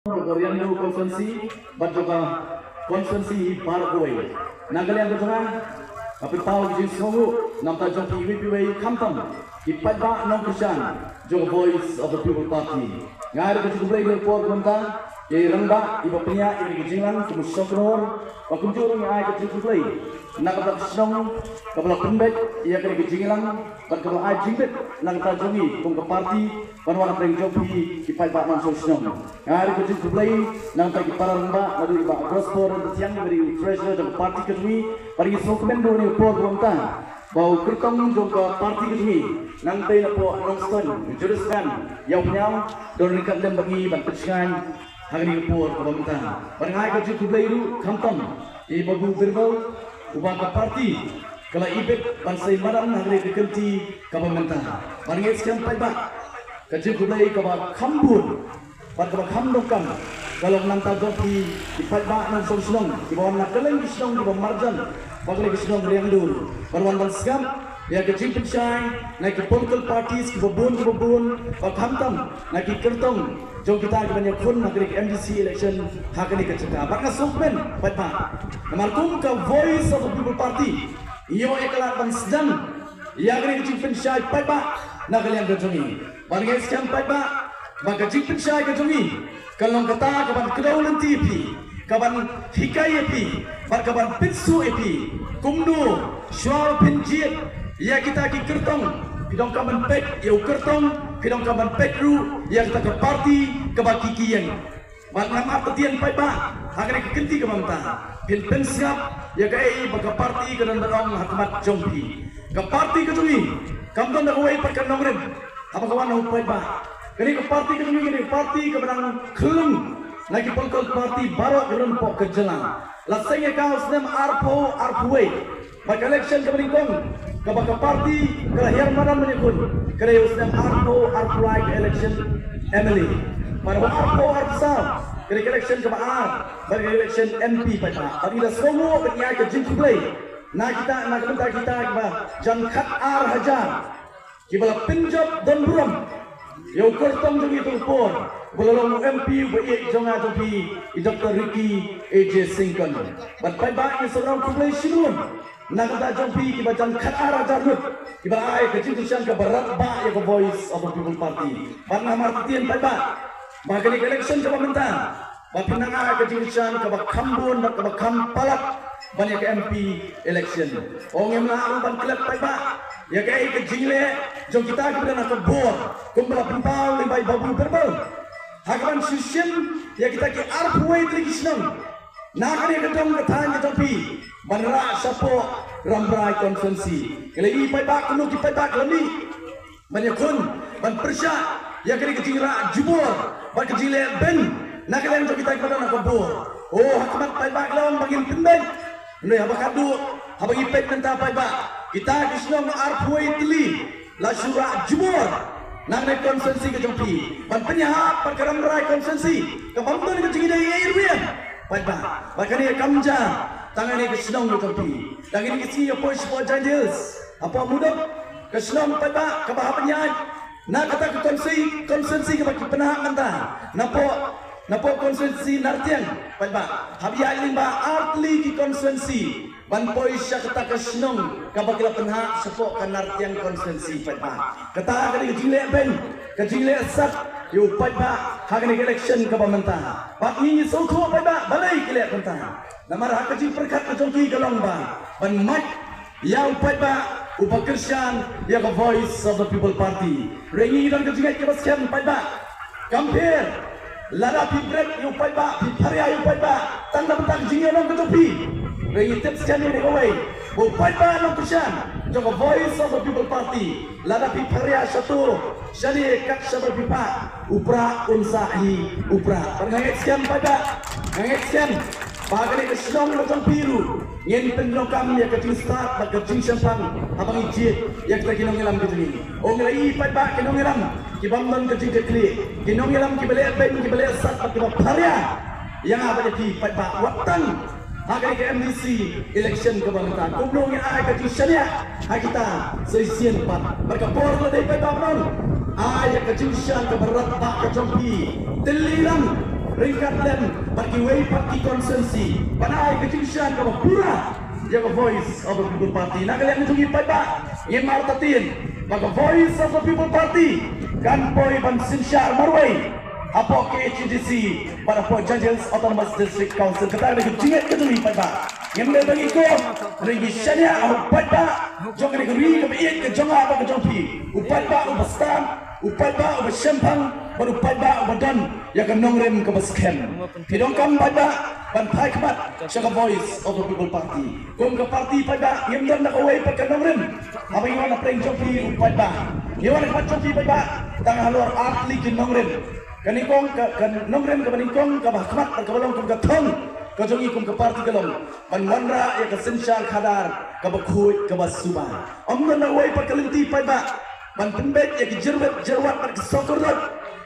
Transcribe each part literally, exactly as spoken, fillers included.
Riangdo constituency bad jong ka constituency baroh kawei. Na ka liang ka jong nga, nga pynpaw ka jingsngewnguh na ka bynta jong phi iwei pa iwei, khamtam ki paidbah nongkyrshan jong ka Voice of the People Party. Nga ai ka jingkhublei ha kane ka por kaba mynta ïa i rangbah iba pynïaid ïa ka jingïalang kum u Shongknor, bad kumjuh ruh nga ai ka jingkhublei na ka bynta ka shnong kaba la pynbeit ïa kane ka jingïalang bad kaba la ai jingbit na ka bynta jong ngi kum ka party ban wan na pdeng jong phi ki paidbah nongshong shnong. Nga ai ka jingkhublei na ka bynta ki para rangbah, naduh i Bah Prosper Ryntathiang, uba dei u treasurer jong ka party ka jong ngi, bad ngi sngewkmen ruh ha kane ka por kaba mynta ba u kyrtong jong ka party ka jong ngi, nangtei napoh Nongstoiñ, u Judas Khan Ïawphniaw, don ryngkat lem bad ngi ban pynshngaiñ ha kane ka por kaba mynta. Bad nga ai ka jingkhublei ruh khamtam ïa i Babu Birbal, uba ka party ka la ibit ban sei madan ha kane ka kynti kaba mynta. Bad nga ngeit skhem paidbah, ka jingkhublei kaba kham bun bad kaba kham donkam ka long na ka bynta jong phi ki paidbah nongshong shnong kiba wan na kylleng ki shnong kiba marjan bad kylleng ki shnong Riangdo, ban wan ban sngap ïa ka jingpynshai na ki political parties kiba bun kiba bun, bad khamtam na ki kyrtong jong kita kiban ïakhun ha kane ka M D C election ha kane ka jaka. Bad nga sngewkmen paidbah, namar kum ka Voice of the People Party ngi ïoh ïa ka lad ban sdang ïa kane ka jingpynshai paidbah na ka liang ka jong ngi. Bad nga ngeit skhem paidbah ba ka jingpynshai ka jong ngi ka long kata kaban kdew lynti ïa phi, kaban hikai ïa phi bad kaban pynsuk ïa phi. Kumno shuwa ba phin jied ïa kita ki kyrtong, phi donkam ban peit ïa u kyrtong, phi donkam ban peit ruh ïa kata ka party kaba ki ki ïeng. Bad ngam artatien paidbah, ha kane ka kynti kaba mynta phin pynsngap ïa kaei ba ka party ka don ban ong ha khmat jong phi. Ka party ka jong ngi kam don da kawei pat ka nongrim haba ka wan na u paidbah. Kane ka party ka jong ngi ka dei ka party kaba dang khyllung na ki political party baroh ka don hapoh ka jylla. La seng ïa ka ha u snem arphew arphew wei. Bad ka election kaba nyngkong kaba ka party ka la hiar madan ban ïakhun, ka dei u snem arphew arphew lai ka election M L A. Bad ha u arphew arphew saw ka dei ka election kaba ar, bad ka election M P paidbah. Bad ngi la sngewnguh bad ngi ai ka jingkhublei na kita, na ka bynta kita kiba jan khat ar hajar kiba la pynjop don burom ïa u kyrtong jong ngi ha kata ka por, uba la long u M P uba ïeit jong nga jong phi, i Doctor Ricky A J Syngkon. Bad paidbah, ngi sngewkhublei shibun na ka bynta jong phi kiba jan khat ar hajar ngut kiba la ai ka jingkyrshan kaba radbah ïa ka Voice of the People Party. Bad ngam artatien paidbah ba kane ka election kaba mynta ba phin nang ai ka jingkyrshan kaba kham bun bad kaba kham palat ban ïa ka M P election. Ong, ngim lah ruh ban klet paidbah ïa kaei ka jingleh jong kita kiba don ha ka bor, kumba la pynpaw lyngba i Babu Birbal. Ha kaban shu shim ïa kita ki arphew wei tylli ki shnong na kane ka dong ka thaiñ ka jong phi ban rah shapoh Rambrai constituency. Ngi la ïohi paidbah kumno ki paidbah ki la mih ban ïakhun, ban pyrshah ïa kane ka jingrah jubor bad ka jingleh beiñ na ka liang jong kita kiba don ha ka bor. Oh, ha khmat paidbah ki la ong ba ngin pynbeiñ. Hynrei haba khatduh, haba ngi peit mynta paidbah, kita ki shnong arphew wei tylli la shu rah jubor na kane ka constituency ka jong phi ban pynïahap bad ka Rambrai constituency kaba ym don ka jingïadei ei ei ruh ïa paidbah. Bad kane kam jia tang ha kane ka shnong ka jong phi. Dang kine ki sngi nga poi shapoh Jaintia Hills, hapoh Mudok, ka shnong paidbah kaba hap ban ïaid na kata ka constituency, constituency kaba ki pynhap mynta napoh, napoh constituency Nartiang paidbah. Hap ïaid lyngba ar tylli ki constituency ban poi sha kata ka shnong kaba ki la pynhap shapoh ka Nartiang constituency paidbah. Kata ka dei ka jingleh beiñ, ka jingleh sat ïa u paidbah ha kane ka election kaba mynta. Bad ngi ngi sngewthuh paidbah balei ki leh kumta. Namar ha ka jingpyrkhat ka jong ki ka long ba ban mad ïa u paidbah uba kyrshan ïa ka Voice of the People Party. Hynrei ngi don ka jingngeit kaba skhem paidbah. Kam pher lada phi bret ïa u paidbah, phi pharia ïa u paidbah tang na bynta ka jingïalam ka jong phi. Hynrei ngi tip skhem ïa kawei, ba u paidbah nongkyrshan jong ka Voice of the People Party, lada phi pharia shato shane kat shaba phi phah, u prah un sah hi u prah. Bad nga ngeit skhem paidbah, nga ngeit skhem ba kane ka shnong ka jong phi ruh ngin pyndonkam ïa ka jingstad bad ka jingshemphang haba ngi jied ïa kita ki nongïalam ka jong ngi. Ong, ngi la ïohi paidbah, ki nongïalam ki bym don ka jingkitkhlieh, ki nongïalam kiba leh beiñ, kiba leh sat bad kiba pharia ïa nga bad ïa phi paidbah, wat tang ha kane ka M D C election kaba mynta. Kumno ngin ai ka jingshaniah ha kita sa shisien pat? Bad ka por ka la dei paidbah, ban ai ïa ka jingkyrshan kaba radbah ka jong phi. Tylli lang, ryngkat lem bad kiwei pat ki constituency ban ai ka jingshad kaba pura ïa ka Voice of the People Party. Na ka liang jong ngi paidbah, ngim artatien ba ka Voice of the People Party kan poi ban synshar marwei hapoh K H A D C bad hapoh Jaintia Hills Autonomous District Council. Kata ka dei ka jingngeit ka jong ngi paidbah. Ngim dei ba ngi kor, hynrei ngi shaniah ha u paidbah jong kane ka ri kaba ïeit ka jong nga bad ka jong phi, u paidbah uba stad, u paidbah uba shemphang bad u paidbah uba don ïa ka nongrim kaba skhem. Phi donkam paidbah ban phai khmat sha ka Voice of the People Party. Kum ka party paidbah ngim don da kawei pat ka nongrim haba ngi wan na pdeng jong phi u paidbah. Ngi wan na khmat jong phi paidbah tang halor ar tylli ki nongrim. Ka nyngkong ka, ka nongrim kaba nyngkong kaba ha khmat bad kaba long kum ka thong ka jong ngi kum ka party ka long ban wanrah ïa ka synshar khadar kaba khuid kaba suba. Ym don da kawei pat ka lynti paidbah ban pynbeit ïa ki jyrwit jyrwat bad ki sawkordot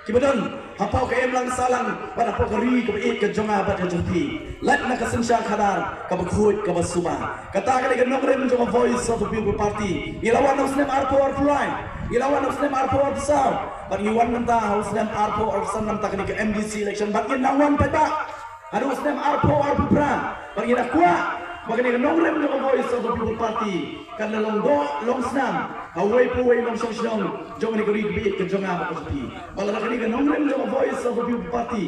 kiba don hapoh ka imlang sahlang bad hapoh ka ri kaba ïeit ka jong nga bad ka jong phi. Lait na ka synshar khadar kaba khuid kaba suba. Kata ka dei ka nongrim jong ka Voice of the People Party. Ngi la wan ha u snem arphew arphew lai, ngi la wan ha u snem arphew arphew saw, bad ngi wan mynta ha u snem arphew arphew san namar kane ka M D C election bad ngin nang wan paidbah haduh u snem arphew arphew phra. Bad ngi da kwah ba kane ka nongrim jong ka Voice of the People Party kan da long doh long snam ha uwei pa uwei u nongshong shnong jong kane ka ri kaba ïeit ka jong nga bad ka jong phi. Bad lada kane ka nongrim jong ka Voice of the People Party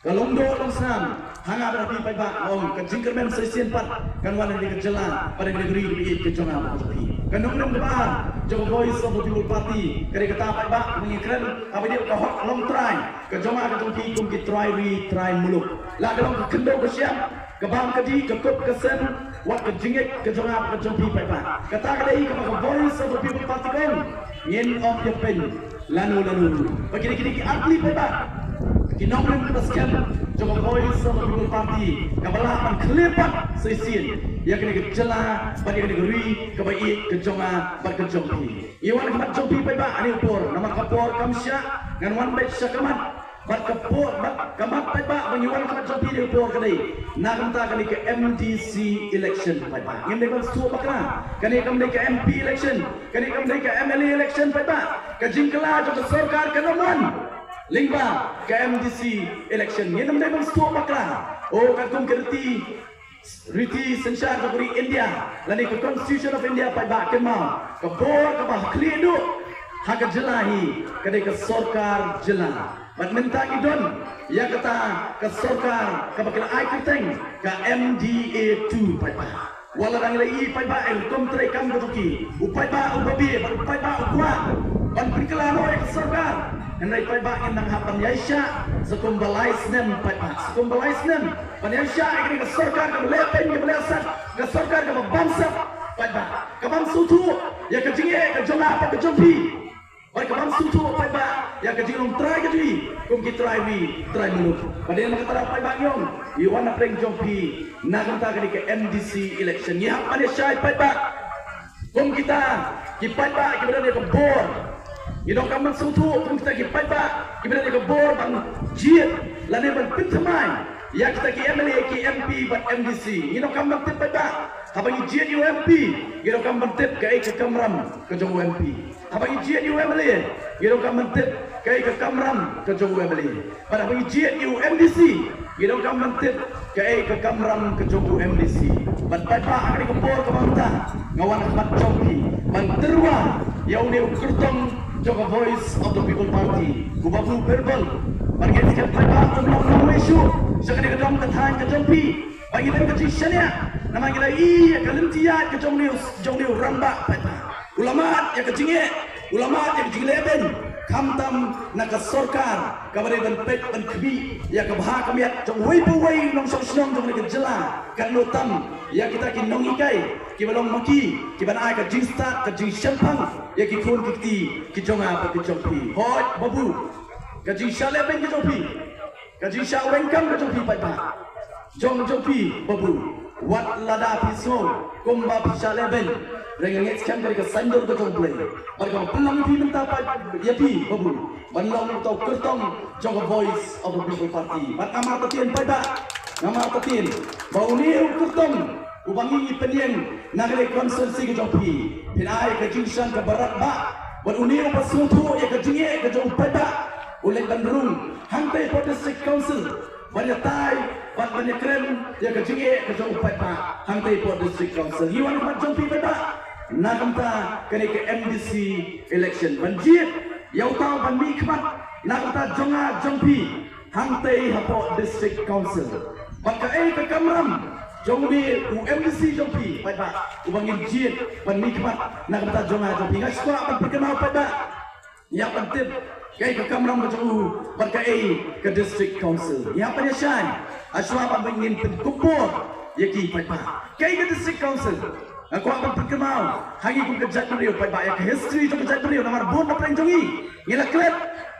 ka long doh long snam ha nga bad ha phi paidbah, ong ka jingkyrmen sa shisien pat kan wan ha kane ka jylla bad ha kane ka ri kaba ïeit ka jong nga bad ka jong phi. Ka nongrim kaba ar jong ka Voice of the People Party ka dei kata paidbah, ba ngi kren haba ïadei ka hok longtrai ka jong nga ka jong phi kum ki trai ri trai muluk. La ka long ka khyndew ka shyiap, ka bam ka dih, ka kup ka sem, wat ka jingngeit ka jong nga bad ka jong phi paidbah. Kata ka dei kaba ka Voice of the People Party ka ong. Ngin ym ïa pyn lano lano ruh. Ba kine kine ki ar tylli paidbah, ki nongrim kiba skhem jong ka Voice of the People Party kaba lah ban khlieh pat sa shisien ïa kane ka jylla bad ïa kane ka ri kaba ïeit ka jong nga bad ka jong phi. Ngi wan ha khmat jong phi paidbah ha une u por, namar ka por kam shah, ngan wan beit sha khmat. Bad ka por, bad ka mat paidbah ba ngi wan ha khmat jong phi ha une u por ka dei na ka bynta kane ka M D C election paidbah. Ngim dei ban sngewthuh bakla, kane kam dei ka M P election, kane kam dei ka M L A election paidbah. Ka jingkylla jong ka sorkar kan ym wan lyngba ka M D C election. Ngin ym dei ban sngewthuh bakla. O, katkum ka riti riti synshar jong ka ri India lane ka Constitution of India paidbah, kynmaw ka bor kaba khlieh duh ha ka jylla hi ka dei ka sorkar jylla. Bad mynta ngi don ïa kata ka sorkar kaba ki la ai kyrteng ka M D A two paidbah. Wat la dang ïa i paidbah ïa ka rukom treikam ka jong ki, u paidbah uba beh bad u paidbah u kwah ban pynkylla noh ïa ka sorkar. Hynrei paidbah ngin nang hap ban ïaishah sa kumba lai snem paidbah, sa kumba lai snem ban ïaishah ïa kane ka sorkar kaba leh pyn kaba leh sat, ka sorkar kaba bamsap paidbah, ka bam sngewthuh ïa ka jingeh ka jong nga bad ka jong phi. Bad ka bam sngewthuh paidbah ïa ka jinglong trai ka jong ngi kum ki trai ri trai muluk. Bad ïa kata paidbah ngi ong, ngi wan na pdeng jong phi na ka bynta kane ka M D C election. Ngi hap ban ïaishah paidbah kum kita ki paidbah kiba don ïa ka bor. Ngi donkam ban sngewthuh kum kita ki paidbah kiba don ïa ka bor ban jied lane ban pynthymmai ïa kita ki M L A, ki M P bad M D C. Ngi donkam ban tip paidbah, haba ngi jied ïa u M P, ngi donkam ban tip kaei ka kamram ka jong u M P. Haba ngi jied ïa u M L A, ngi donkam ban tip kaei ka kamram ka jong u M L A. Bad haba ngi jied ïa u M D C, ngi donkam ban tip kaei ka kamram ka jong u M D C. Bad paidbah, ha kane ka por kaba mynta nga wan ha khmat jong phi ban tyrwa ïa une u kyrtong jong ka Voice of the People Party, u Babu Birbal. Bad ngin skhem paidbah um long nongwei shuh sha kane ka dong ka thaiñ ka jong phi. Ba ngi don ka jingshaniah namar ngi la ïohi ïa ka lynti ïaid ka jong une u, jong une u rangbah paidbah. U la mad ïa ka jingeh, u la mad ïa ka jinglehbeiñ, khamtam na ka sorkar kaba dei ban peit ban khmih ïa ka bha ka miat jong uwei pa uwei u nongshong shnong jong kane ka jylla, katno tam ïa kita ki nonghikai kiba long ma ki, kiban ai ka jingstad ka jingshemphang ïa ki khun ki kti ki jong nga bad ki jong phi. Hooid Babu, ka jingshah lehbeiñ ka jong phi, ka jingshah weng kam ka jong phi paidbah, jong jong phi Babu. Wat lada phi sngew kumba phi shah lehbeiñ, hynrei nga ngeit skhem ka dei ka saiñdur ka jong U Blei bad kaba pynlong ïa phi mynta pat ïa phi Babu ban long uta u kyrtong jong ka Voice of the People Party. Bad ngam artatien paidbah, ngam artatien ba une u kyrtong uba ngi, ngi pynïeng na kane ka constituency ka jong phi, phin ai ka jingshang kaba radbah. Bad une uba sngewthuh ïa ka jingeh ka jong u paidbah, U leit ban rung hangtei hapoh District Council ban ïatai bad ban ïakren ïa ka jingeh ka jong u paidbah hangtei hapoh District Council. Ngi wan khmat jong phi paidbah na ka bynta kane ka M D C election ban jied ïa uta ban mih khmat na ka bynta jong nga jong phi hangtei hapoh District Council. Bad kaei ka kamram jong une u M D C jong phi paidbah uba ngin jied ban mih khmat na ka bynta jong nga jong phi? Nga sngewbha ban pynkynmaw paidbah. Ngi hap ban tip kaei ka kamram ka jong u bad kaei ka District Council. Ngi hap ban ïashai ha shuwa ba ngin pynkup bor ïa ki paidbah. Kaei ka District Council? Nga kwah ban pynkynmaw ha ngi kum ka jaitbynriew paidbah ïa ka history jong ka jaitbynriew namar bun na pdeng jong ngi ngi la klet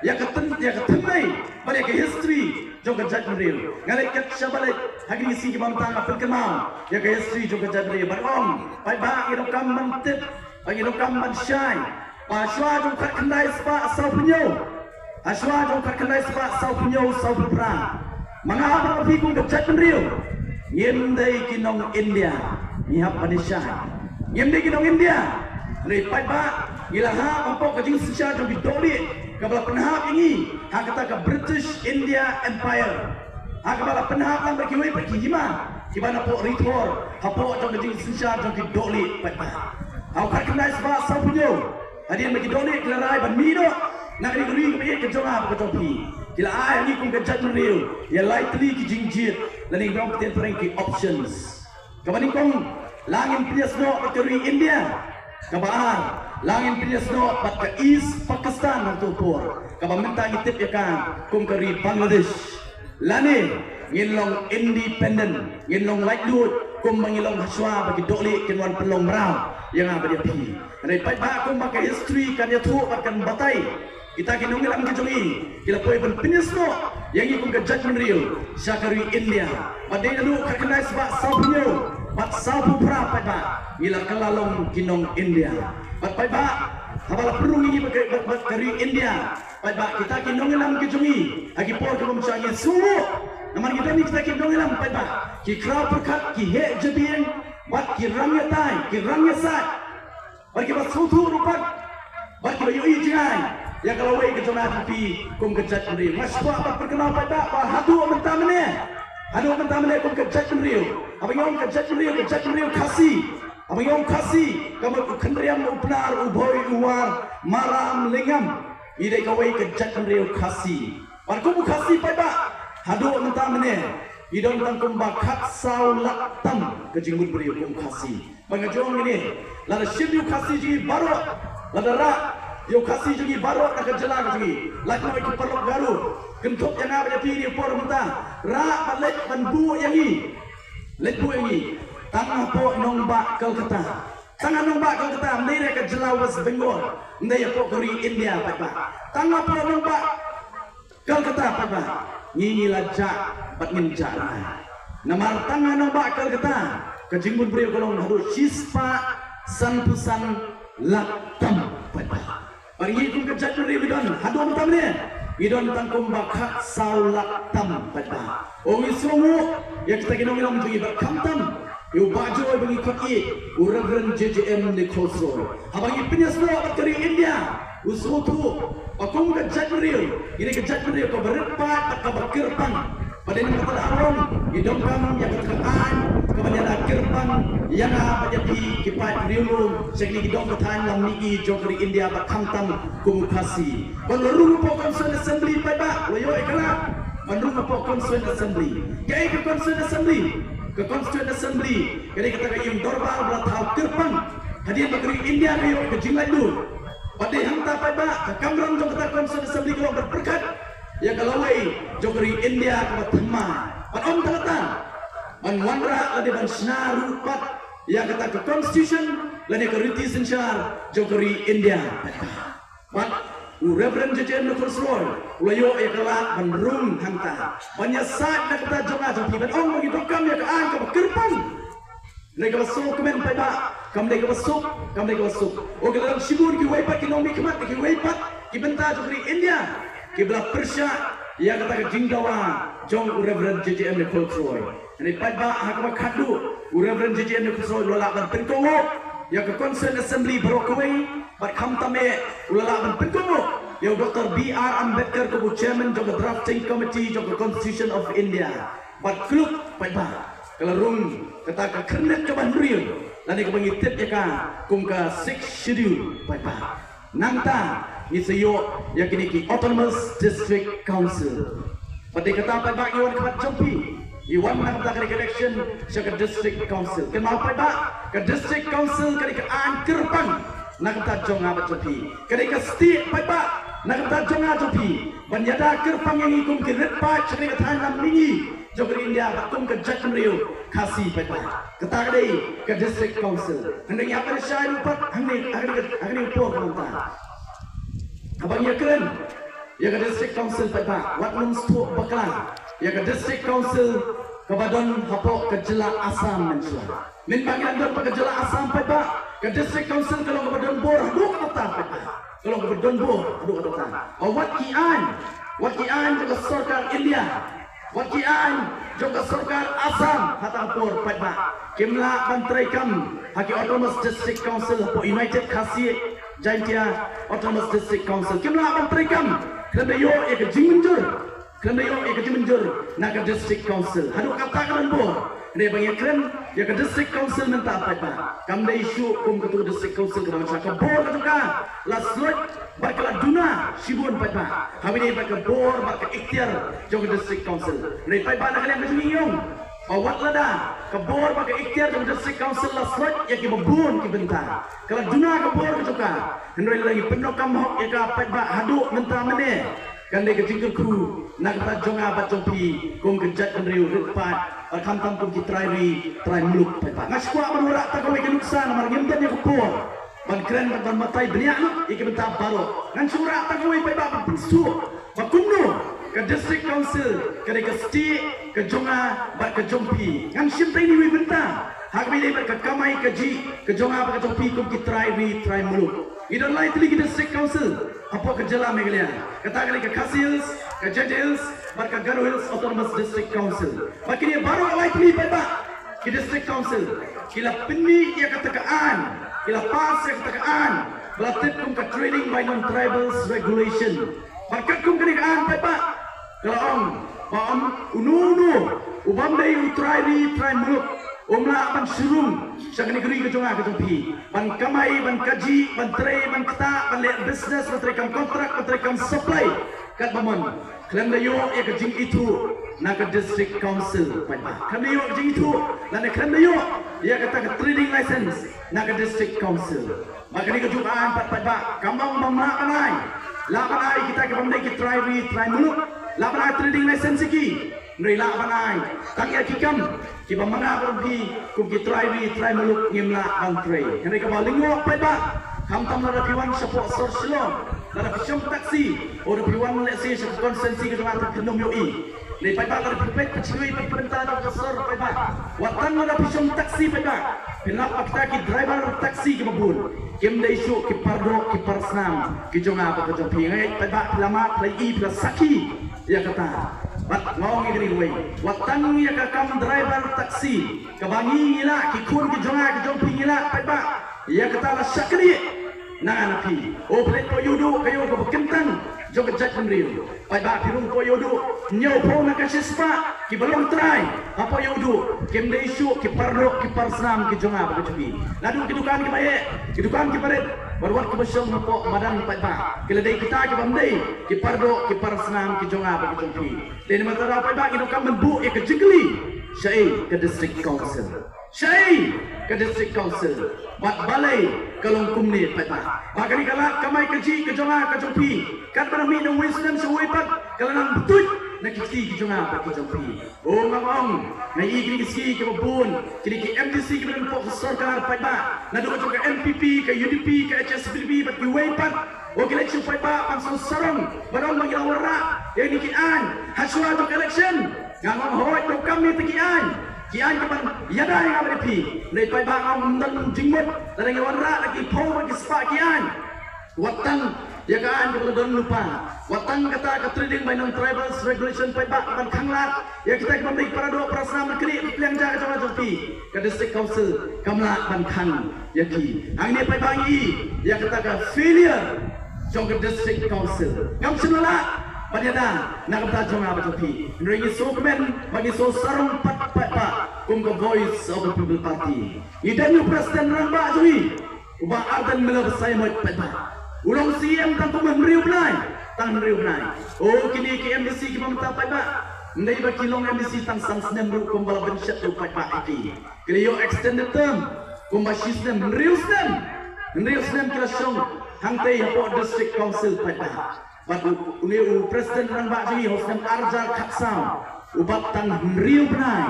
ïa ka tyn ïa ka thymmei bad ïa ka history jong ka jaitbynriew. Nga leit kat shaba leit ha kine ki sngi ki bamtang nga pynkynmaw ïa ka history jong ka jaitbynriew. Bad ong paidbah ngi donkam ban tip bad ngi donkam ban shai. Ba ha shuwa jong u khatkhyndai spah sawphew hynñiew, ha shuwa jong u khatkhyndai spah sawphew hynñiew sawphew phra, ma nga bad ma phi kum ka jaitbynriew ngim dei ki nong India. Ngi hap ban ïashai ngim dei ki nong India. Hynrei paidbah ngi la hap hapoh ka jingsynshar jong ki dohlieh kaba la pynhap ïa ngi ha kata ka British India Empire. Ha kaba la pynhap lang bad kiwei pat ki hima kiba napoh ri Thor hapoh jong ka jingsynshar jong ki dohlieh paidbah. Ha u khatkhyndai spah sawphew hynñiew hadien ba ki dohlieh ki la rai ban mih noh na kane ka ri kaba ïeit ka jong nga bad ka jong phi, ki la ai ha ngi kum ka jaitbynriew ïa lai tylli ki jingjied lane ngi ong ktien phareng ki options. Kaba nyngkong, la ngin pynïasnoh bad ka ri India. Kaba ar, la ngin pynïasnoh bad ka East Pakistan hangto por kaba mynta ngi tip ïa ka kum ka ri Bangladesh. Lane ngin long independent, ngin long laitluid kumba ngi long ha shuwa ba ki dohlieh kin wan pynlong mraw ïa nga bad ïa phi. Hynrei paidbah kumba ka history kan ïathuh bad kan batai, kita ki nongïalam ki jong ngi ki la poi ban pynïasnoh ïa ngi kum ka jaitbynriew sha ka ri India. Bad dei naduh khatkhyndai spah sawphew hynñiew bad sawphew phra paidbah ngi la kylla long ki nong India. Bad paidbah haba la pynrung ïa ngi bad ka, bad, bad ka ri India, paidbah kita ki nongïalam ki jong ngi ha ki por ki bym shah ngi sngewnguh. Namar ngi don kita ki nongïalam paidbah ki khraw pyrkhat, ki heh jabieng bad ki rang ïatai, ki rang ïasaid. Bad kiba sngewthuh ruh pat bad kiba ïohi jngai ïa ka lawei ka jong nga jong phi kum ka jaitbynriew. Nga sngewbha ban pynkynmaw paidbah ba haduh mynta mynne, haduh mynta mynne kum ka jaitbynriew, haba ngi ong ka jaitbynriew, ka jaitbynriew Khasi, haba ngi ong Khasi ka mut u Khynriam, u Pnar, u Bhoi, u War, Maram, Lyngngam. Ngi dei kawei ka jaitbynriew Khasi. Bad kum u Khasi paidbah, haduh mynta mynne ngi don tang kumba khatsaw lak tam ka jingmut briew kum u Khasi. Ba nga jong ngi ne, lada shim ïa u Khasi jong ngi baroh, lada rah ïa u Khasi jong ngi baroh na ka jylla ka jong ngi, lait noh ïa ki paralok Garo, kynthup ïa nga bad ïa phi ne por mynta, rah bad leit ban buh ïa ngi, leit buh ïa ngi tang hapoh nongbah Kolkata. Tang ha nongbah Kolkata, ym dei na ka jylla West Bengal, ym dei hapoh ka ri India paidbah. Tang hapoh nongbah Kolkata paidbah, ngi ngi la jah bad ngin jah rngai. Namar tang ha nongbah Kolkata ka jingmut briew ka long haduh shispah sanphew san lak tam paidbah. Bad ngi kum ka jaitbynriew ngi don haduh mynta mynne ngi don tang kumba khatsaw lak tam paidbah. Ong ngi sngewnguh ïa kita ki nongïalam jong ngi bad khamtam ïa u Bah Joy ba ngi khot ïa u Reverend J J M Nichols Roy. Haba ngi pynïasnoh bad ka ri India, u sngewthuh ba kum ka jaitbynriew, ngi dei ka jaitbynriew kaba rit paid bad kaba kyrpang. Bad dei na kata ka daw ngi donkam ïa kata ka aiñ kaba ïada kyrpang ïa nga bad ïa phi ki paid riewlum sha kine ki dong ka thaiñ lam mihngi jong ka ri India bad khamtam kum u Khasi. Ban rung hapoh Constituent Assembly paidbah, la ïoh ïa ka lad ban rung hapoh Constituent Assembly. Kaei ka Constituent Assembly? Ka Constituent Assembly ka dei kata ka ïing dorbar ba la thaw kyrpang hadien ba ka ri India ka ïoh ka jinglaitluid. Bad dei hangta paidbah ka kamram jong kata ka Constituent Assembly ka long ban pyrkhat ïa ka lawei jong ka ri India kaba thymmai. Bad ym tang kata, ban wanrah lane ban shna ruh pat ïa kata ka Constitution lane ka riti synshar jong ka ri India. Bad u Reverend J J M Nichols Roy u la ïoh ïa ka lad ban rung hangta ban ïasaid na ka bynta jong nga jong phi, ban ong ba ngi donkam ïa ka aiñ kaba kyrpang. Dei kaba suk kmen paidbah, kam dei kaba suk, kam dei kaba suk. O, ki la don shibun kiwei pat ki nongmihkhmat, kiwei pat ki bynta jong ka ri India kiba la pyrshah ïa kata ka jingdawa jong u Reverend J J M Nichols Roy. Hynrei paidbah, ha kaba khatduh u Reverend J J M Nichols Roy u la lah ban pynkohnguh ïa ka Constituent Assembly baroh kawei, bad khamtam eh u la lah ban pynkohnguh ïa u Doctor B R Ambedkar kum u chairman jong ka drafting committee jong ka Constitution of India. Bad khluk paidbah, ka la rung kata ka khyrnit kaba hynriew lane kaba ngi tip ïa ka kum ka Sixth Schedule paidbah. Nangta ngi sa ïoh ïa kine ki Autonomous District Council. Pat de kata paidbah, ngi wan khmat jong phi, ngi wan na kata ka dei ka election sha ka District Council. Kynmaw paidbah, ka District Council ka dei ka aiñ kyrpang na kata jong nga bad jong phi. Ka dei ka state paidbah na kata jong nga jong phi ban ïada kyrpang ïa ngi kum ki rit paid sha kane ka thaiñ lam mihngi jong ka ri India bad kum ka jaitbynriew Khasi paidbah. Kata ka dei ka District Council. Hynrei ngi hap ban shai ruh pat hangne, hangne, hangne ka por ka mynta. Haba ngi ïakren ïa ka District Council paidbah, wat nym sngewthuh bakla. Ïa ka District Council kaba don hapoh ka jylla Assam mynshuwa. Mynba ngi dang don pat ka jylla Assam paidbah, ka District Council ka long kaba don bor haduh katta paidbah. Ka long kaba don bor haduh katta. Wat ki aiñ, wat ki aiñ jong ka sorkar India, wat ki aiñ jong ka sorkar Assam ha kata ka por paidbah, kim lah ban treikam ha ki Autonomous District Council hapoh United Khasi Jaintia Autonomous District Council. Kim lah ban treikam khlem da ïoh ïa ka jingmynjur, khlem da ïoh ïa ka jingmynjur na ka District Council. Haduh katta ka don bor. Hynrei ba ngi ïakren ïa ka District Council mynta paidbah, kam dei shuh kum katu ka District Council kaba mynshwa. Ka bor ka jong ka la sloit bad ka la duna shibun paidbah. Haba ïadei bad ka bor bad ka iktiar jong ka District Council. Hynrei paidbah, na ka liang ka jong ngi ngi ong ba wat lada ka bor bad ka iktiar jong ka District Council la sloit ïa kiba bun ki bynta, ka la duna ka bor ka jong ka, hynrei lada ngi pyndonkam hok ïa ka paidbah haduh mynta mynne, kan dei ka jingkyrkhu na ka bynta jong nga bad jong phi kum ka jaitbynriew rit paid, bad khamtam kum ki trai ri trai muluk paidbah. Nga shu kwah ban wanrah tang kawei ka nuksa namar ngim don ïa ka por ban kren bad ban batai bniah lut ïa ki bynta baroh. Ngan shu wanrah tang kawei paidbah ban pynsngewthuh ba kumno ka District Council ka dei ka state ka jong nga bad ka jong phi. Ngan shim tang ine iwei i bynta ha kaba ïadei bad ka kamai kajih ka jong nga bad ka jong phi kum ki trai ri trai muluk. Ngi don lai tylli ki District Council hapoh ka jylla Meghalaya. Kata ka dei ka Khasi Hills, ka Jaintia Hills bad ka Garo Hills Autonomous District Council. Bad kine baroh lai tylli paidbah, ki District Council ki la pynmih ïa kata ka aiñ, ki la pass ïa kata ka aiñ ba la tip kum ka Trading by Non-Tribals Regulation. Bad katkum kane ka aiñ paidbah, ka la ong ba ym, uno uno u bym dei u trai ri trai muluk um lah ban shu rung sha kane ka ri ka jong nga ka jong phi ban kamai, ban kajih, ban trei, ban ktah, ban leh business, ban treikam contract, ban treikam supply. Katba mon, khlem da ïoh ïa ka jingithuh na ka District Council paidbah. Khlem da ïoh ka jingithuh lane khlem da ïoh ïa kata ka trading license na ka District Council. Ba kane ka juk aiñ pat paidbah, kam ong ba ym lah ban ai. Lah ban ai kita ki bym dei ki trai ri trai muluk. Lah ban ai trading license ïa ki. Hynrei lah ban ai tang ïa ki kam kiba ma nga bad phi kum ki trai ri trai muluk ngim lah ban trei. Hynrei kaba lyngngoh paidbah, khamtam lada phi wan shapoh sor Shillong, lada phi shong taxi, lada phi wan lehse sha ka constituency ka jong nga te phin ym ïohi. Hynrei paidbah, lada phi peit pat sha kiwei pat ki bynta jong ka sor paidbah, wat tang lada phi shong taxi paidbah, phin lap ba kita ki driver taxi kiba bun kim dei shuh ki pardoh ki parsnam ki jong nga bad ka jong phi. Nga ngeit paidbah phi la mad, phi la ïohi, phi la sakhi ïa kata. Bad nga ong ïa kane kawei, wat tang ïa ka kam driver taxi kaba ngi ngi lah, ki khun ki jong nga ki jong phi ngi lah paidbah. Ïa kata la shah kane na nga na phi. O phi leit poi ïuhduh ka ïew kaba kyntang jong ka jaitbynriew. Paidbah, phi rung poi ïuhduh hynñiewphew na ka shispah kiba long trai hapoh ïuhduh kim dei shuh ki pardoh ki parsnam ki jong nga bad ka jong phi. Naduh ki dukan kiba heh, ki dukan kiba rit, bad wat kiba shong hapoh madan paidbah, ki la dei kita ki bym dei ki pardoh ki parsnam ki jong nga bad ka jong phi. Te namar kata paidbah, ngi donkam ban buh ïa ka jingkylli, shaei ka District Council? Shaei ka District Council? Bad balei ka long kumne paidbah? Ba kane ka lad kamai kajih ka jong nga ka jong phi, katba nang mih na uwei u snem sha uwei pat, ka la nang btuid na ki kti ki jong nga bad ki jong phi. O nga ong, nga ïohi kine ki sngi kiba bun kine ki M D C kiba don hapoh ka sorkar paidbah, naduh ka jong ka N P P, ka U D P, ka H S P D P bad kiwei pat, o ki leit sha u paidbah ban sngewsarong ban ong ba ngi la wanrah ïa kine ki aiñ ha shuwa jong ka election. Nga ong hooid, donkam ïa kita ki aiñ, ki aiñ kiban ïada ïa nga bad ïa phi. Hynrei paidbah, nga ong ym don jingmut lada ngi wanrah da ki phew bad ki spah ki aiñ. Wat tang ïa ka aiñ kaba la don lypa, wat tang kata ka Trading by Non-Tribals Regulation paidbah, ban khanglad ïa kita ki bym dei ki paradoh parasnam, ban knieh pliang ja ka jong nga jong phi. Ka District Council kam lah ban khang ïa ki. Hangne paidbah, ngi ïa kata ka failure jong ka District Council. Ngam shym la lah ban ïada na ka bynta jong nga bad jong phi. Hynrei ngi sngewkmen bad ngi sngewsarong pat pat pat kum ka Voice of the People Party. Ngi don u President rangbah jong ngi, u Bah Ardent Miller Basaiawmoit paidbah. U long C M tang kum hynriew bnai, tang hynriew bnai. O kine ki M D C kiba mynta paidbah, ym dei ba ki long M D C tang san snem ruh kumba la bynshet u paidbah ïa ki. Ki la ïoh extended term kumba shi snem, hynriew snem. Hynriew snem ki la shong hangtei hapoh District Council paidbah. Bad u, une u President rangbah jong ngi ha u snem ar hajar khatsaw, u bat tang hynriew bnai,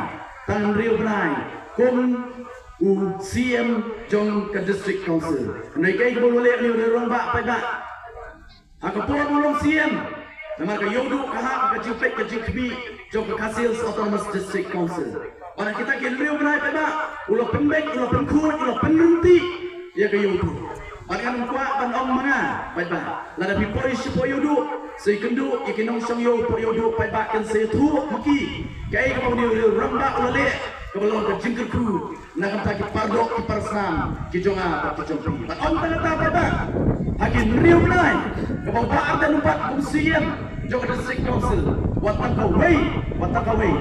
tang hynriew bnai kum u C M jong ka District Council. Hynrei kaei kaba u la leh une u rangbah paidbah? Ha ka por ba u long C M, namar ka ïoh duh ka hap ka jingpeit ka jingkhmih jong ka Khasi Hills Autonomous District Council. Bad ha kita ki hynriew bnai paidbah, u la pynbeit, u la pynkhuid, u la pynryntih ïa ka ïoh duh. Bad ngan ym kwah ban ong ma nga paidbah, lada phi poi shapoh ïoh duh, sa ïakynduh ïa ki nongshong ïoh hapoh ïoh duh paidbah, kin sa ïathuh ma ki kaei kaba une u rangbah u la leh kaba long ka jingkyrkhu na ka bynta ki paralok ki parsnam ki jong nga bad ki jong phi. Bad ym tang kata paidbah, ha ki hynriew bnai kaba u Bah Ardent u bat kum C M jong ka District Council, wat tang kawei, wat tang kawei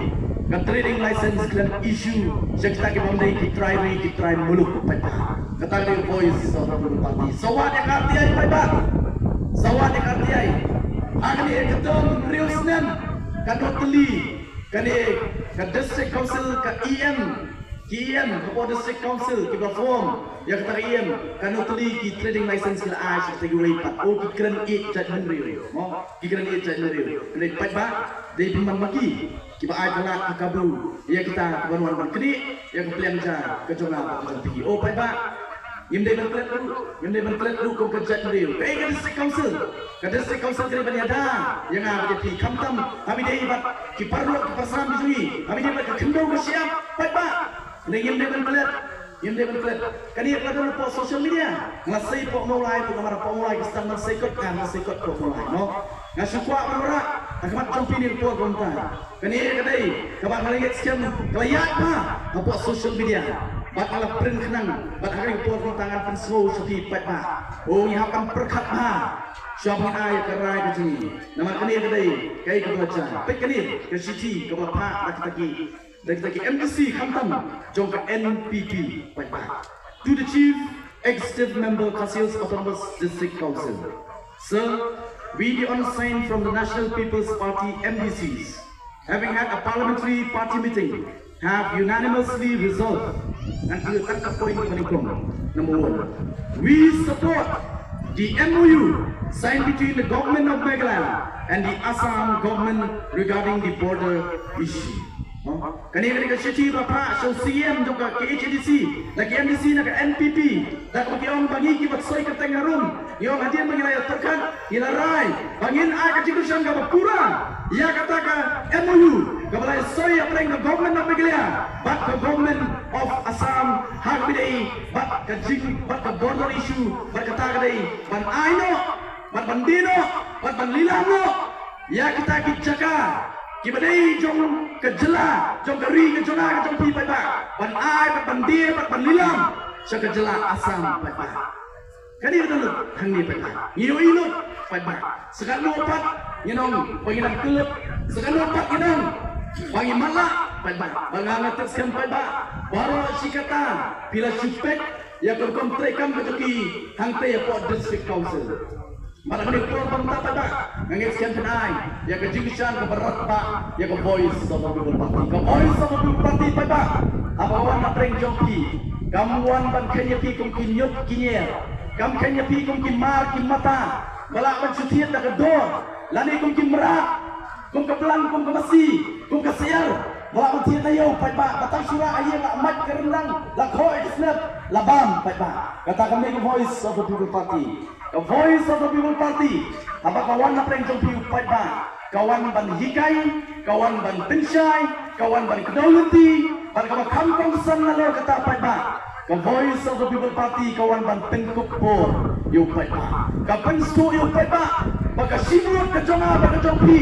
ka trading license khlem issue sha kita ki bym dei ki trai ri ki trai muluk paidbah. Kata ka dei Voice of the People Party. Sa wad ïa ka R T I paidbah. Sa wad ïa ka R T I. Ha kane ka term hynriew snem, katno tylli kane ka District Council, ka E M, ki E M hapoh District Council kiba form ïa kata ka E M, katno tylli ki trading license ki la ai sha kita kiwei pat? O, ki kren ïeit jaitbynriew, mo? Ki kren ïeit jaitbynriew. Hynrei paidbah, dei pynban ma ki kiba ai palat ha kabu ïa kita kiban wan ban knieh ïa ka pliang ja ka jong nga bad ka jong phi. O paidbah, ngim dei ban klet ruh, ngim dei ban klet ruh kum ka jaitbynriew. Kaei ka District Council? Ka District Council ka dei ban ïada ïa nga bad ïa phi, khamtam ha ba ïadei bad ki paralok ki parsnam ki jong ngi, ha ba ïadei bad ka khyndew ka shyiap, paidbah. Hynrei ngim dei ban klet, ngim dei ban klet. Kane ka la don hapoh social media. Nga la sei hapoh Mawlai, hapoh, namar hapoh Mawlai ki sdang ban sei kot, nga, nga sei kot hapoh Mawlai, no? Nga shu kwah ban wanrah ha khmat jong phi ha kane ka por kumta. Kane ka dei kaba nga la ngeit skhem ka la ïaid bha hapoh social media. Bad nga la print khnang, bad ha kane ka por kumta ngan pynsngew sha phi paidbah. O, ngi hap ban pyrkhat bha shuwa ba ngin ai ka rai ka jong ngi. Namar kane ka dei kaei kaba la jia. Peit kane ka shithi kaba la phah da kita ki, da kita ki M D C khamtam jong ka N P P, paidbah. To the Chief Executive Member, Khasi Hills Autonomous District Council. Sir, we, the undersigned from the National People's Party, M D Cs, having had a parliamentary party meeting, have unanimously resolved, and to attack the point, number one, we support the M O U signed between the government of Meghalaya and the Assam government regarding the border issue. Kane ka dei ka shithi ba phah sha u C M jong ka K H A D C da ki M D C na ka N P P, da kaba ki ong ba ngi kiba soi kyrteng harum, ngi ong hadien ba ngi la ïa pyrkhat, ngi la rai ba ngin ai ka jingkyrshan kaba pura ïa kata ka M O U kaba la ïa soi hapdeng ka Government of Meghalaya bad ka Government of Assam, ha kaba ïadei bad ka jing, bad ka border issue, bad kata ka dei ban ai noh, bad ban die noh, bad ban lilam noh ïa kita ki jaka kiba dei jong ka jylla, jong ka ri ka jong nga ka jong phi paidbah, ban ai bad ban die bad ban lilam sha ka jylla Assam paidbah. Kane ka dei lut hangne paidbah. Ngi ïohi lut paidbah. Sa katno pat ngin ong ba ngi dang kyllup, sa katno pat ngin ong ba ngi matlah paidbah. Ba nga nga tip skhem paidbah, baroh shi katta phi la shu peit ïa ka rukom treikam ka jong ki hangtei hapoh District Council. Bad ha kane ka por ba mynta paidbah, nga ngeit skhem phin ai ïa ka jingkyrshan kaba radbah ïa ka Voice of the People Party. Ka Voice of the People Party paidbah, haba ka wan na pdeng jong phi, kam wan ban kheiñ ïa phi kum ki ñiut ki ñier, kam kheiñ ïa phi kum ki mar ki mata ba lah ban shu thied da ka dor, lane kum ki mrad, kum ka blang, kum ka masi, kum ka syiar ba lah ban thied na ïew paidbah, ba tang shu rah ha ïing la mait ka ryndang, la khoh ïa ka snep, la bam paidbah. Kata kam dei ka Voice of the People Party. Ka Voice of the People Party, haba ka wan na pdeng jong phi u paidbah, ka wan ban hikai, ka wan ban pynshai, ka wan ban kdew lynti, bad kaba kham kongsan nalor kata paidbah, ka Voice of the People Party ka wan ban pynkup por ïa u paidbah. Ka pynsngewthuh ïa u paidbah ba ka shibun ka jong nga bad ka jong phi,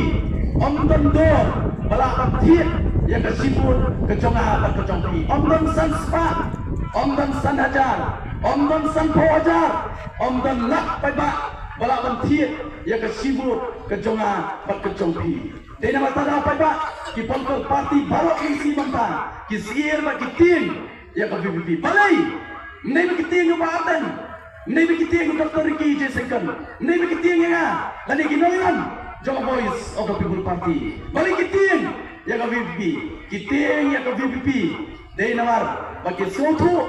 ym don dor ba lah ban thied ïa ka shibun ka jong nga bad ka jong phi. Ym don san spah, ym don san hajar, ym don sanphew hajar, ym don lak paidbah, ba lah ban thied ïa ka shi vote ka jong nga bad ka jong phi. Dei namar kata paidbah, ki political party baroh ki sngewbha ki syier bad ki tieng ïa ka V P P. Balei? Ym dei ba ki tieng ïa u Bah Ardent, ym dei ba ki tieng ïa u Doctor Ricky J Syngkon, ym dei ba ki tieng ïa nga lane ki nongïalam jong ka Voice of the People Party. Balei ki tieng ïa ka V P P? Ki tieng ïa ka V P P dei namar ba ki sngewthuh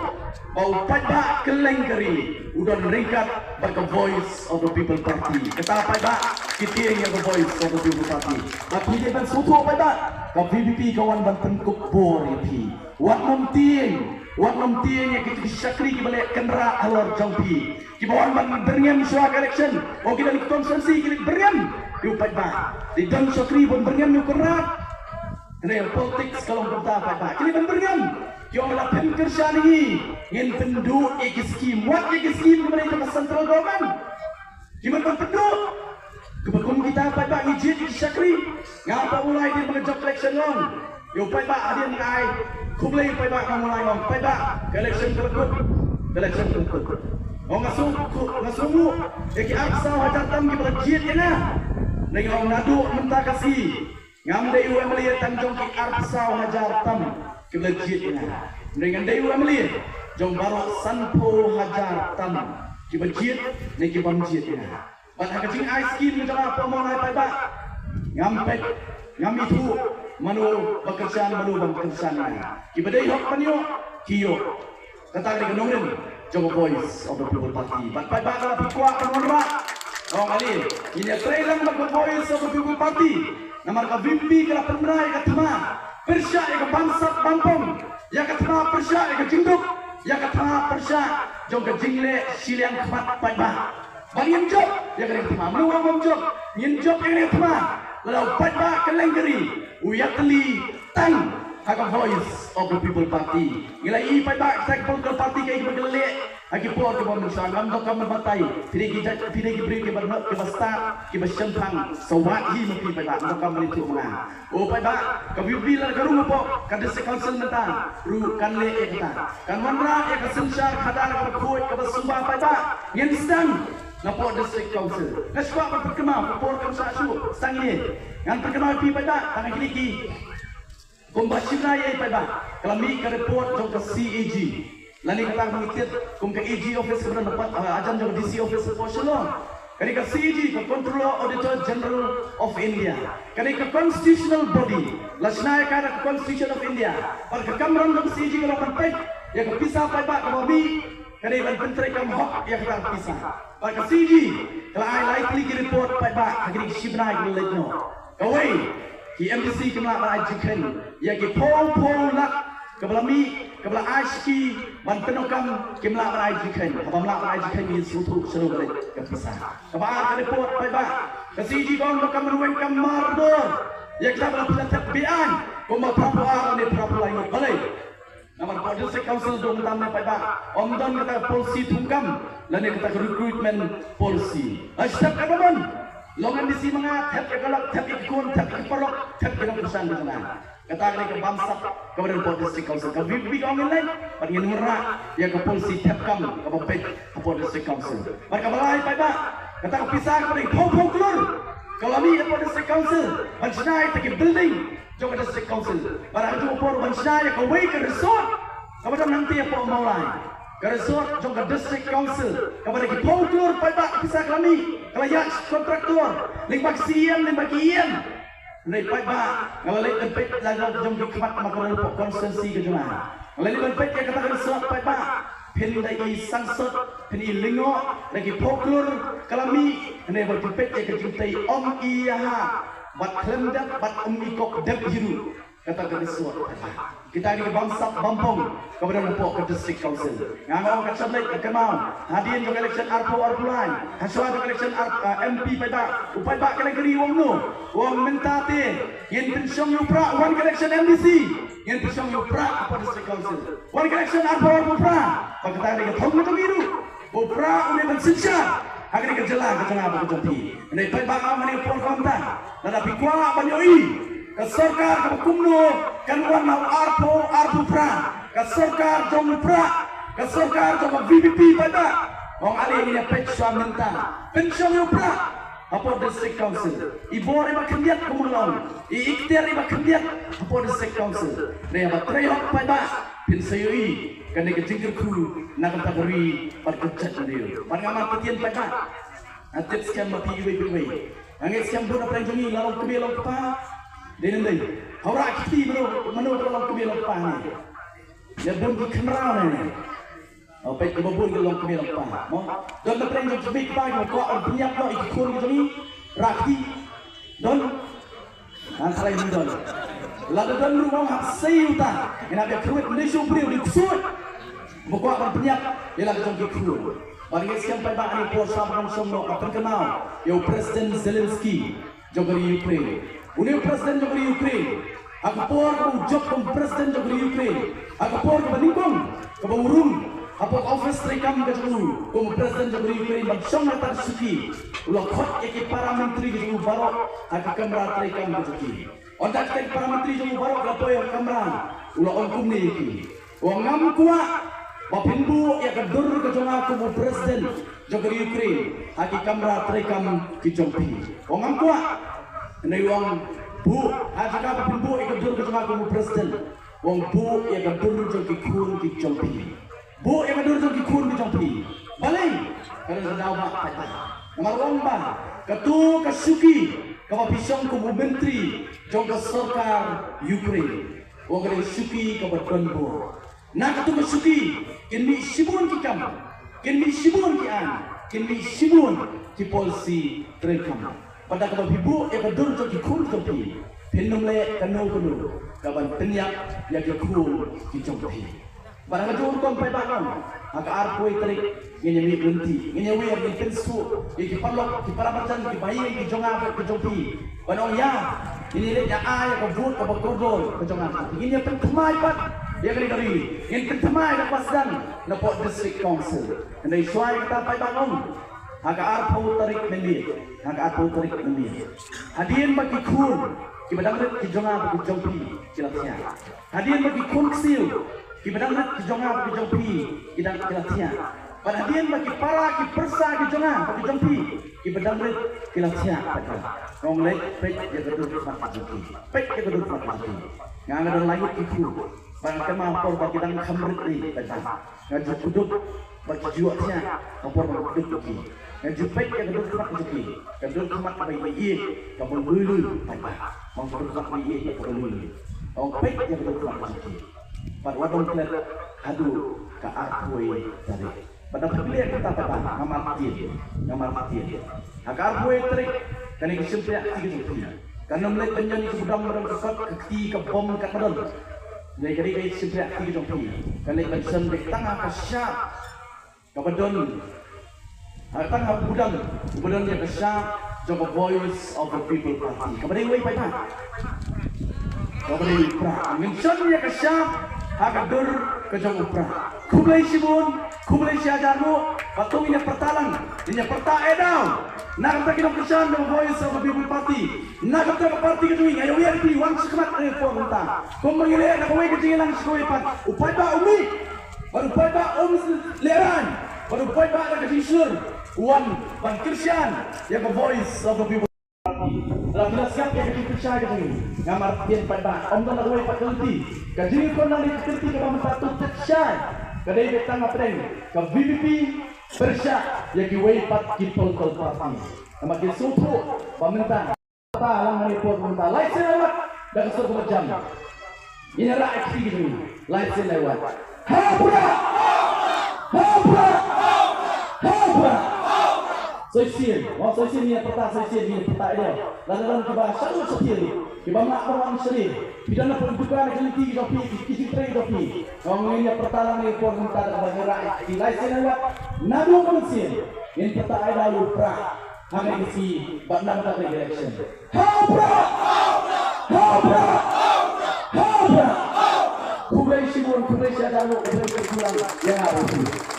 ba u paidbah kylleng ka ri u don ryngkat bad ka Voice of the People Party. Kata paidbah, ki tieng ïa ka Voice of the People Party. Ba phi dei ban sngewthuh paidbah, ka V P P ka wan ban pynkup bor ïa phi. Wat nym tieng, wat nym tieng ïa kito ki shakri kiba leh kynrad halor jong phi, kiba wan ban byrngem shuwa ka election. O, ki don ki constituency ki leh byrngem ïa u paidbah. Ki don shakri ban byrngem ïa u kynrad. Hynrei politics ka long kumta paidbah. Ki leh ban byrngem. Ki ong lada phim kyrshan ïa ngi, ngin pynduh ïa ki skim. Wat ïa ki skim kiba leh jong ka central government. Ki mut ban pynduh. Kaba kum kita paidbah ngi jied ïa ki shakri. Nga pat u lai dien ba nga jop election long. Ïa u paidbah hadien nga ai khublei paidbah, nga u lai long paidbah, ka election ka la kut. Ka election ka la kut. Ong nga shu, nga shu nguh ïa ki arphew saw hajar tam kiba la jied ïa nga. Hynrei nga ong naduh mynta ka sngi ngam dei u M L A tang jong ki arphew saw hajar tam kiba la jied ïa nga. Hynrei ngan dei u M L A jong baroh sanphew hajar tam kiba jied ne ki bym jied ïa nga. Bad ha ka jingai skim ka jong nga, hapoh Mawlai paidbah, ngam peit, ngam ithuh mano ba kyrshan, mano bym kyrshan ïa nga. Kiba dei hok ban ïoh ki ïoh. Kata ka dei ka nongrim jong ka Voice of the People Party. Bad paidbah, lada phi kwah ban wanrah, ong ale, ngin ïatrei lang bad ka Voice of the People Party. Namar ka V P P ka la pynbna ïa ka thma pyrshah ïa ka bamsap bampong, ïa ka thma pyrshah ïa ka jingduk, ïa ka thma pyrshah jong ka jingleh shiliang khmat paidbah. Ba ngin jop ïa kane ka thma. Mano u ong bym jop? Ngin jop ïa kane ka thma lada u paidbah kylleng ka ri u ïatylli tang ha ka Voice of the People Party. Ngi la ïohi paidbah, kita ki political party kaei kaba ki la leh ha ki por kiba mynshuwa. Ngam donkam ban batai. Phi dei ki jait, phi dei ki briew kiba noh, kiba stad, kiba shemphang. Sa wad hi ma phi paidbah, ngam donkam ban ïathuh ma nga. O paidbah, ka V P P lada ka rung hapoh ka District Council mynta ruh kan leh ïa kata. Kan wanrah ïa ka synshar khadar kaba khuid kaba suba paidbah. Ngin sdang napoh District Council. Nga shu kwah ban pynkynmaw, ka por kam shah shuh, sdang ïa ngan pynkynmaw ïa phi paidbah, tang ïa kine ki. Kumba shim na ïa paidbah, ka la mih ka report jong ka C A G. Lane kata ka mih tied kum ka A G office kaba don hapoh, ah, hajan jong ka D C office hapoh Shillong. Kane ka C A G, ka Controller Auditor General of India. Kane ka constitutional body, la shna ïa ka da ka Constitution of India. Bad ka kamram jong ka C A G ka long ban peit ïa ka pisa paidbah kaba mih, kane ban pyntreikam hok ïa kata ka pisa. Bad ka C A G ka la ai lai tylli ki report paidbah ha kine ki shi bnai ki la leit noh. Kawei, ki M D C kim lah ban ai jingkheiñ ïa ki phew phew lak kaba la mih, kaba la ai sha ki ban pyndonkam, kim lah ban ai jingkheiñ. Haba ym lah ban ai jingkheiñ, ngin sngewthuh shano ka leit ka pisa. Kaba ar, ka report paidbah, ka C A G ka ong ba kam rweng kam mar dor ïa kita ba la pynthep beaiñ kumba phra phew ar ne phra phew lai ngut. Balei? Namar hapoh District Council jong mynta ne paidbah, ym don kata ka policy thungkam lane kata ka recruitment policy. Lashai thep katba mon, long M D C ma nga, thep ïa ka lok, thep ïa ki khun, thep ïa ki paralok, thep ïa ki nongkyrshan jong nga. Kata ka dei ka bamsap kaba don hapoh District Council. Ka V P P ka ong ngin leit bad ngin wanrah ïa ka policy thep kam kaba peit hapoh District Council. Bad kaba lai paidbah, kata ka pisa kaba dei phew phew klur ka la mih hapoh District Council ban shna ïa kita ki building jong ka District Council. Bad ha kajuh ka por ban shna ïa kawei ka resort kaba don hangtei hapoh Mawlai. Ka resort jong ka District Council kaba dei ki phew klur paidbah, ka pisa ka la mih, ka la ïaid sha ki contractor lyngba ki C E M, lyngba ki E M. Hynrei paidbah, nga la leit ban peit la jong ki khmat ma ka ri hapoh constituency ka jong nga. Nga la leit ban peit ïa kata ka resort paidbah. Phin da i sangsot, phin i lyngngoh, da ki phew klur ka la mih, hynrei ba phi peit ïa ka jingtei ym i ïahap bad khlem dep bad ym i kok dep hi ruh. Kata ka resort. Kita ki bamsap bampong kaba don hapoh ka District Council. Nga ong ka shah leit ka kynmaw hadien jong ka election arphew arphew lai, hashwa jong ka election ar, ah, M P paidbah, u paidbah ka leng ka ri u ong no, u ong mynta te ngin pynshong ïa u Prah, wan ka election M D C ngin pynshong ïa u Prah hapoh District Council. Wan ka election arphew arphew phra, ba kata ka dei ka thong ka jong ngi ruh. Ba u Prah u dei ban synshar ha kane ka jylla ka jong nga bad ka jong phi. Hynrei paidbah, ha kane ka por kumta, lada phi kwah ban ïohi ka sorkar kaba kumno kan wan ha u arphew arphew phra, ka sorkar jong u Prah, ka sorkar jong ka V P P paidbah, Ong ale ngin ïa peit shuwa mynta. Pynshong ïa u Prah hapoh District Council. I bor iba khyndiat kumno long. I ikhtiar iba khyndiat hapoh District Council. Hynrei haba trei hok paidbah, phin sa ïohi kane ka jingkyrkhu na ka bynta ka ri bad ka jaitbynriew. Bad nga markitien paidbah, nga tip skhem ba phi iwei pa iwei. Nga ngeit skhem bun na pdeng jong ngi la long kmie long kpa. Dei ne ym dei? Ha u Rah Kti mano mano ka long kmie long kpa ne? Ïa bun ki khynraw ne? O, peit kiba bun ki long kmie long kpa mo. Don na pdeng jong ki kmie kpa kiba kwah ban pynïap noh ïa ki khun ki jong ngi? Rah Kti. Don? Ngan sa ïa don. Lada don ruh, ngam hap sei uta. Ngin hap ïa kyrwit, ym dei shu briew, dei ksuid. Ba kwah ban pynïap ïa la ka jong ki khun. Bad nga ngeit skhem paidbah, ha kane ka por sha ba ngan shong noh, nga pynkynmaw ïa u President Zelensky jong ka ri Ukraine. Une u President jong ka ri Ukraine, ha ka por kaba u jop kum President jong ka ri Ukraine, ha ka por kaba nyngkong kaba u rung hapoh office treikam ka jong u kum President jong ka ri Ukraine ban shong ha kata ka shuki, u la khot ïa ki para myntri ka jong u baroh ha ka kamra treikam ka jong ki. Ynda ki para myntri jong u baroh ki la poi ha ka kamra, u la ong kumne ïa ki. U ong, ngam kwah ba phin buh ïa ka dur ka jong nga kum u President jong ka ri Ukraine ha ki kamra treikam ki jong phi. U ong, ngam kwah. Hynrei u ong, buh, ha jaka ba phin buh ïa ka dur ka jong nga kum u President, u ong, buh ïa ka dur jong ki khun ki jong phi. Buh ïa ka dur jong ki khun ki jong phi. Balei? Ka don ka daw ba paidbah. Namar u ong ba kato ka shuki kaba phi shong kum u myntri jong ka sorkar Ukraine, u ong ka dei ka shuki kaba don bor. Na kato ka shuki kin mih shibun ki kam, kin mih shibun ki aiñ, kin mih shibun ki policy treikam. Bad da kaba phi buh ïa ka dur jong ki khun jong phi, phin ym leh kano kano kaban pynïap ïa ki khun ki jong phi. Bad ha kajuh rukom paidbah, ha ka arphew tarik ngin ïa mih lynti, ngin ïa wer, ngin pynsuk ïa ki paralok, ki para marjan, ki bahaïing ki jong nga bad ki jong phi. Ban ong ïa, ngin ïa leit ïa ai ïa ka vote kaba kordor ka jong nga. Ngin ïa pynthymmai pat ïa kane ka ri, ngin pynthymmai ïa ka basdang napoh District Council. Hynrei shuwa ïa kata paidbah, ha ka arphew tarik mynmiet, ha ka arphew tarik mynmiet, hadien ba ki khun kiba dang rit ki jong nga bad ki jong phi ki la thiah, hadien ba ki khun ksiew kiba dang rit ki jong nga bad ki jong phi ki dang, ki la thiah, bad hadien ba ki para ki pyrsa ki jong nga bad ki jong phi kiba dang rit ki la thiah, paidbah, nga ong leit peit ïa ka dur khmat ka jong ki. Peit ïa ka dur khmat ka jong ki. Nga, nga don lai ngut ki khun. Bad nga kynmaw ha por ba ki dang kham rit hi, paidbah, nga ju kdup ba ki ju thiah ha por ba nga kdup ïa ki. Nga ju peit ïa ka dur khmat ka jong ki. Ka dur khmat kaba ïeit, kaba lui lui, paidbah. Ong ka dur khmat kaba ïeit, kaba lui lui. Ong peit ïa ka dur khmat ka jong ki. Bad wat ym klet haduh ka arphew tarik. Bad da phi leh kata, paidbah, nga markitien, nga markitien, ha ka arphew tarik, kane ka shympriah kti ka jong phi kan ym leit ban ïoh ïa ka budam ba don ka kot, ka kti, ka bom, ka kata don. Hynrei ka dei ka shympriah kti ka jong phi kan leit ban shon beit tang ha ka shap kaba don, ha, tang ha budam uba don ïa ka shap jong ka Voice of the People Party. Kaba dei uwei, paidbah? Kaba dei u Prah. Ngin shon ïa ka shap ha ka dur ka jong u Prah. Khublei shibun, khublei shihajar nguh. Bad to ngin ïa pyrta lang, ngin ïa pyrta eh daw na ka bynta ki nongkyrshan jong ka Voice of the People Party. Na ka bynta ka party ka jong ngi, nga ïa wer ïa phi, wan shakhmat ha kane ka por mynta. Kumba ngi leh na kawei ka jingïalang sha kawei pat, u paidbah u mih, bad u paidbah um lehraiñ, bad u paidbah da ka jingshlur u wan ban kyrshan ïa ka Voice of the People. Lada phi la sngap ïa ka jingpyrshah ka jong ngi, nga markitien, paidbah, ym don na kawei pat ka lynti. Ka jingïakhun nang dei ka lynti kaba mynta, to tip shai, ka dei beit tang hapdeng ka V P P pyrshah ïa kiwei pat ki political party. Namar ki sngewthuh ba mynta, ta lang ha kane ka por mynta, lai sien lai wat, da ka sur kaba jam, ngin ïa rah ïa ka kti ka jong ngi. Lai sien lai wat. Ha u Prah! Ha u Prah! Ha u Prah! Sa shisien, wan sa shisien, ngin ïa pyrta sa shisien, ngin ïa pyrta eh daw. Lada don kiba shaduh shathie, kiba mlak ban wan sha ri, phi don na pdeng dukan, ki lynti ki jong phi, ki jingtrei ki jong phi, ngin ïa pyrta lang ha kane ka por mynta da kaba ngin rah ïa ka kti. Lai sien lai wat. Naduh ka mynsiem ngin pyrta eh daw ïa u Prah ha kane ka sngi bad na ka bynta ka election. Ha u Prah! Ha u Prah! Ha u Prah! Khublei shibun, khublei shihajar nguh, khublei shibun ïa nga ruh.